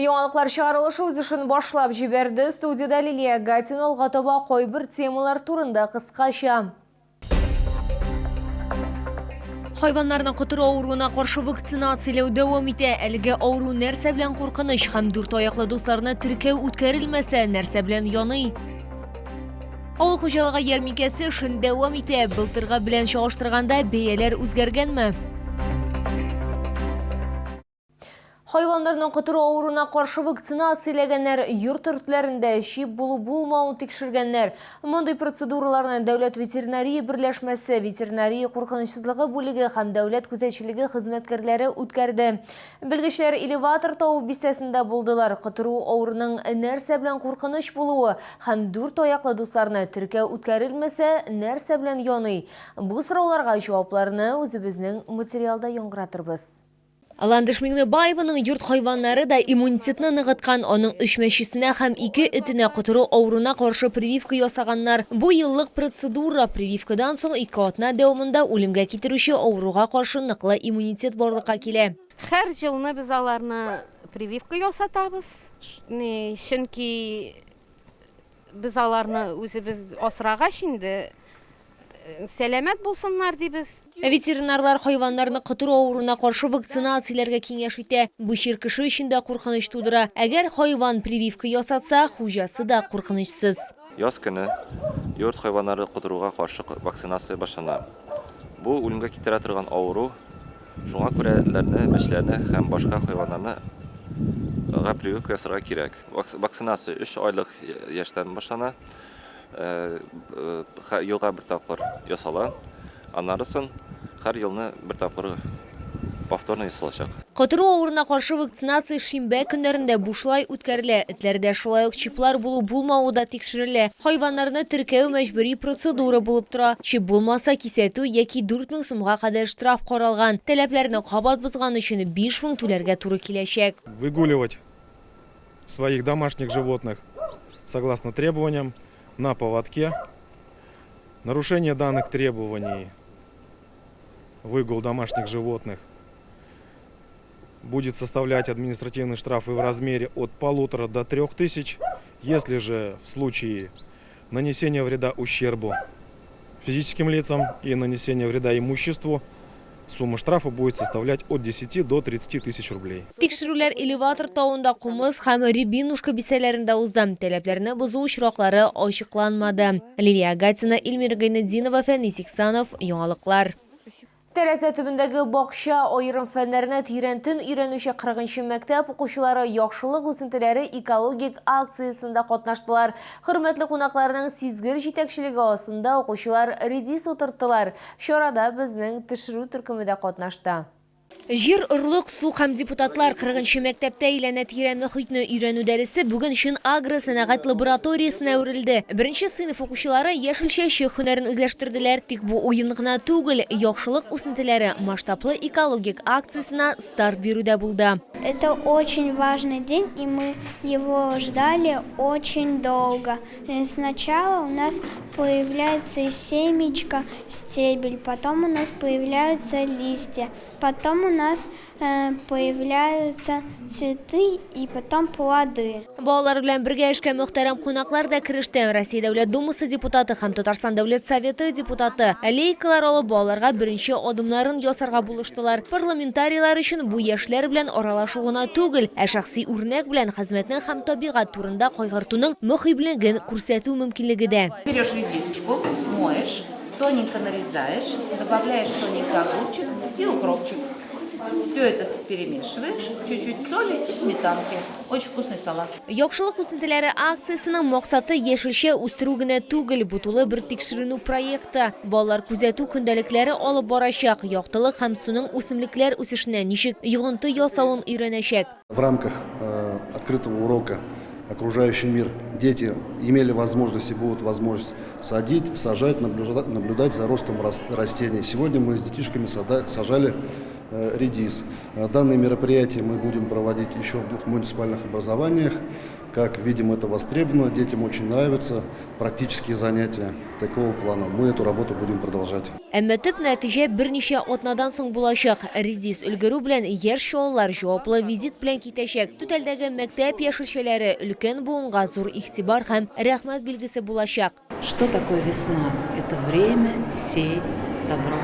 Яңалыклар чыгарылышы үз эшен башлап җибәрде. Студиядә Лилия Гатина алга таба кайбер темалар турында кыскача. Хайваннарны котыру авыруына каршы вакцинацияләү дәвам итә. Әлеге авыру нәрсә белән куркыныч һәм дүрт аяклы дусларны теркәү үткәрелмәсә, нәрсә белән яный? Авыл хуҗалыгы ярминкәсе эшен дәвам итә. Былтыргы белән чагыштырганда бәяләр үзгәргәнме? Хайваннарның котыру авыруына каршы вакцинацияләгәннәр, йорт өртләрендә чип булу-булмавын тикшергәннәр. Мондый процедураларны Дәүләт ветеринария берләшмәсе, ветеринария куркынычсызлыгы бүлеге һәм дәүләт күзәтчелеге хезмәткәрләре үткәрде. Белгечләр Элеватор тавы бистәсендә булдылар. Котыру авыруның нәрсә белән куркыныч булуы һәм дүрт аяклы дусларны теркәү үткәрелмәсә, нәрсә белән яный? Бу сорауларга җавапларны үзебезнең материалда яңгыратырбыз. Ландыш Миңнебаеваның йорт хайваннары да иммунитетны ныгыткан, аның өч мәчесенә һәм ике этенә котыру авыруына каршы прививка ясаганнар. Бу еллык процедура. Прививкадан соң ике атна дәвамында үлемгә китерүче авыруга каршы ныклы иммунитет барлыкка килә. Һәр елны без аларны прививка ясатабыз, чөнки без аларны үзебез асрагач инде, сәламәт булсыннар дибез. Ветеринарлар хайваннарны котыру авыруына каршы вакцинацияләргә киңәш итә. Бу чир кеше өчен дә куркыныч тудыра. Әгәр хайван прививка ясатса, хуҗасы да куркынычсыз. Яз көне йорт хайваннары котыруга каршы вакцинация башлана. Бу үлемгә китерә торган авыру, шуңа күрә этләрне, мәчеләрне һәм башка хайваннарны га прививка ясарга кирәк. Вакцинация өч айлык яшьтән башлана. Елга бер тапкыр ясала. Аннары соң һәр елны бер тапкыр повторно ясалачак. Котыру авыруына каршы вакцинация шимбә көннәрендә бушлай үткәрелә. Этләрдә шулай ук чиплар булу-булмавы да тикшерелә. Хайваннарны теркәү мәҗбүри процедура булып тора. Чип булмаса, кисәтү яки 4000 сумга кадәр штраф каралган. Таләпләрне кабат бозган өчен 5000 түләргә туры киләчәк. Выгуливать своих домашних животных согласно требованиям на поводке. Нарушение данных требований выгул домашних животных будет составлять административные штрафы в размере от полутора до трех тысяч. Если же в случае нанесения вреда ущербу физическим лицам и нанесения вреда имуществу сумма штрафа будет составлять от 10 до 30 тысяч рублей. Тикшерүләр Элеватор тавында, Кумыс һәм Рябинушка бистәләрендә узды. Таләпләрне бозу очраклары ачыкланмады. Лилия Гатина, Эльмира Гайнетдинова, Фәнис Иксанов, Яңалыклар. Тәрәзә төбендәге бакча, аерым фәннәрне тирәнтен өйрәнүче 40 нчы мәктәп укучылары Яхшылык үсентеләре экологик акциясендә катнаштылар. Хөрмәтле кунакларның сизгер җитәкчелеге астында укучылар редис утырттылар. Чарада безнең төшерү төркеме дә катнашты. Җир, орлык, су һәм депутатлар 40 нчы мәктәптә әйләнә-тирә мөхитне өйрәнү дәресе бүген чын агросәнәгать лабораториясенә әверелде. Беренче сыйныф укучылары яшелчәче һөнәрен үзләштерделәр. Тик бу уен гына түгел, Яхшылык үсентеләре масштаблы экологик акциясенә старт бирү дә булды. Это очень важный день, и мы его ждали очень долго. Сначала у нас появляется семечко, стебель, потом у нас появляются листья, потом у нас э, появляются цветы и потом плоды. Балалар белән бергә эшкә мөхтәрәм кунаклар да кереште. Россия Дәүләт Думасы депутаты һәм Татарстан Дәүләт Советы депутаты лейкалар алып балаларга беренче адымнарын ясарга булыштылар. Парламентарийлар өчен бу яшьләр белән аралашу гына түгел, ә шәхси үрнәк белән хезмәтнең һәм табигать турында кайгыртуның мөхимлеген күрсәтү мөмкинлеге дә. Берешь редисочку, моешь, тоненько нарезаешь, добавляешь тоненько огурчик и укропчик. Все это перемешиваешь, чуть-чуть соли и сметанки. Очень вкусный салат. Яхшылык үсентеләре акциясенең максаты яшелчә үстерү генә түгел, бу тулы бер тикшеренү проекты. Балалар күзәтү көндәлекләре алып барачак, яктылык һәм суның үсемлекләр үсешенә ничек йогынты ясавын өйрәнәчәк. В рамках открытого урока «Окружающий мир» дети имели возможность и будут возможность садить, сажать, наблюдать за ростом растений. Сегодня мы с детишками сажали редис. Данные мероприятия мы будем проводить еще в 2 муниципальных образованиях. Как видим, это востребовано, детям очень нравятся практические занятия такого плана. Мы эту работу будем продолжать. Әмма төп нәтиҗә берничә атнадан соң булачак. Редис өлгерү белән яшь чаллылар җаваплы визит белән китәчәк. Түтәлдәге мәктәп яшелчәләре өлкән буынга зур игътибар һәм рәхмәт билгесе булачак. Что такое весна? Это время сеять добро.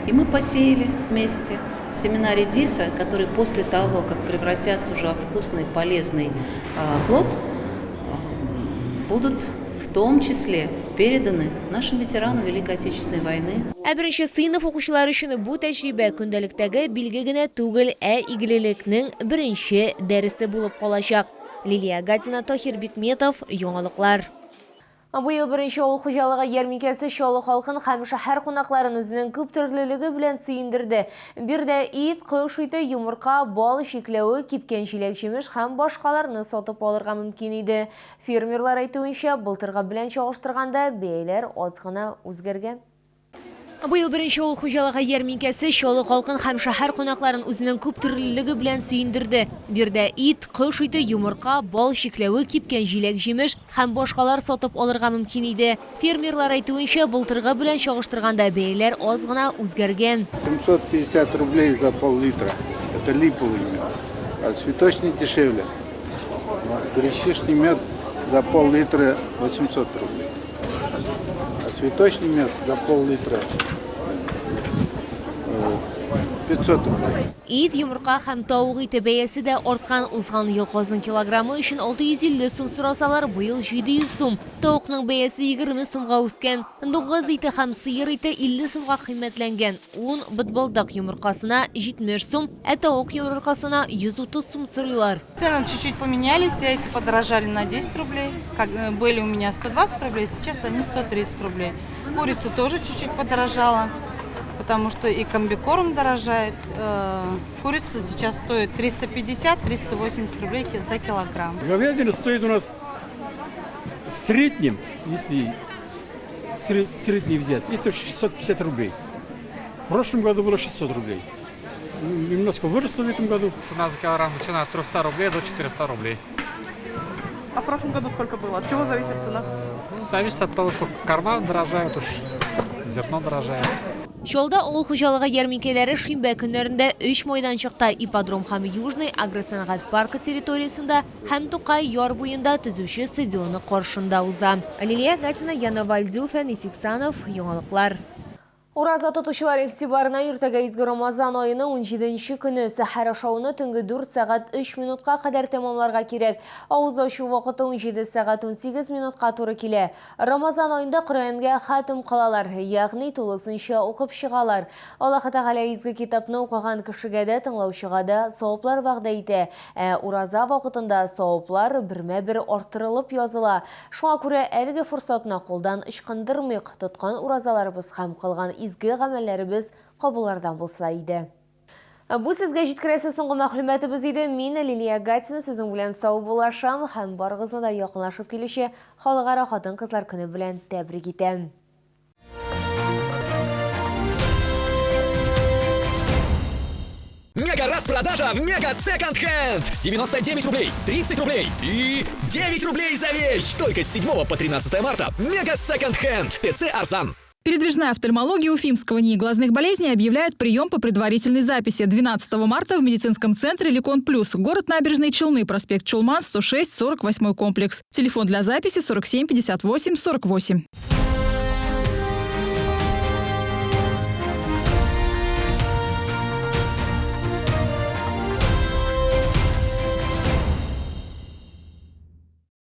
И мы посеяли вместе семена редиса, которые после того, как превратятся уже в вкусный, полезный плод, будут в том числе переданы нашим ветеранам Великой Отечественной войны. Ә беренче сыйныф укучылары өчен бу тәҗрибә көндәлектәге билге генә түгел, ә игелелекнең беренче дәресе булып калачак. Лилия Гатина, Тахир Бикметов, Яңалыклар. Быел беренче авыл хуҗалыгы ярминкәсе Чаллы халкын һәм шәһәр кунакларын үзенең күп төрлелеге белән сөендерде. Биредә ит, кош ите, йомырка, бал, чикләвек, кипкән җиләк-җимеш һәм башкаларны сатып алырга мөмкин иде. Фермерлар әйтүенчә, былтыргы белән чагыштырганда бәяләр аз гына үзгәргән. Быел беренче авыл хуҗалыгы ярминкәсе Чаллы халкын һәм шәһәр кунакларын үзенең күп төрлелеге белән сөендерде. Биредә ит, кош ите, йомырка, бал, чикләвек, кипкән җиләк-җимеш һәм башкалар сатып алырга мөмкин иде. Фермерлар әйтүенчә, былтыргы белән чагыштырганда бәяләр аз гына үзгәргән. 750 рублей за пол-литра. Это липовый мед. А цветочный дешевле. Гречишный мед за пол-литра 800 рублей. А цветочный мед за пол-литра 500 рублей. Ит, йомырка һәм тавык ите бәясе дә арткан. Узган ел казның килограммы өчен 650 сум сорасалар, быел 700 сум. Тавыкның бәясе 20 сумга үскән. Дуңгыз ите һәм сыер ите 50 сумга кыйммәтләнгән. 10 бытбылдык йомыркасына 70 сум, ә тавык йомыркасына 130 сум сорыйлар. Цены чуть-чуть поменялись, яйца подорожали на 10 рублей. Как были у меня 120 рублей, сейчас они 130 рублей. Курица тоже чуть-чуть подорожала, потому что и комбикорм дорожает. Курица сейчас стоит 350-380 рублей за килограмм. Говядина стоит у нас в среднем, если средний взять, это 650 рублей. В прошлом году было 600 рублей. Немножко выросло в этом году. Цена за килограмм начинает от 300 рублей до 400 рублей. А в прошлом году сколько было? От чего зависит цена? Ну, зависит от того, что корма дорожает уж, зерно дорожает. Чаллыда авыл хуҗалыгы ярминкәләре шимбә көннәрендә 3 майданчыкта ипподром һәм Южный агросәнәгать паркы территориясендә һәм Тукай яр буенда төзүче стадионы каршында уза. Лилия Гатина, Яна Вальдю, Фәнис Иксанов, Яңалыклар. Ураза тотучылар игътибарына иртәгә изге Рамазан аеның 17 көне сәхәр ашауны төнге 4 сәгать 3 минутка кадәр тәмамларга кирәк. Авыз ачу вакыты 17 сәгать 18 минутка туры килә. Рамазан аенда Коръәнгә хатым кылалар, ягъни тулысынча укып чыгалар. Аллаһ Тәгалә изге китапны укыган кешегә дә, тыңлаучыга да саваплар вәгъдә итә. Ә ураза вакытында саваплар бермә-бер арттырылып языла. Шуңа күрә әлеге форсатны кулдан ычкындырмыйк, тоткан уразаларыбыз һәм кылган изге гамәлләребез кабуллардан булса иде. Бу сезгә җиткерәсе соңгы мәгълүматыбыз иде. Мин Лилия Гатина сүзем белән саубуллашам һәм барыгызны да якынлашып килүче Халыкара хатын-кызлар көне белән тәбрик итәм. Мега распродажа в Мега Секонд Хенд! 99 рублей, 30 рублей и 9 рублей за вещь! Только с 7 по 13 марта Мега Секонд Хенд! ТЦ Арзан. Передвижная офтальмология Уфимского НИИ глазных болезней объявляет прием по предварительной записи. 12 марта в медицинском центре «Ликон Плюс», город Набережные Челны, проспект Чулман, 106, 48 комплекс. Телефон для записи 47 58 48.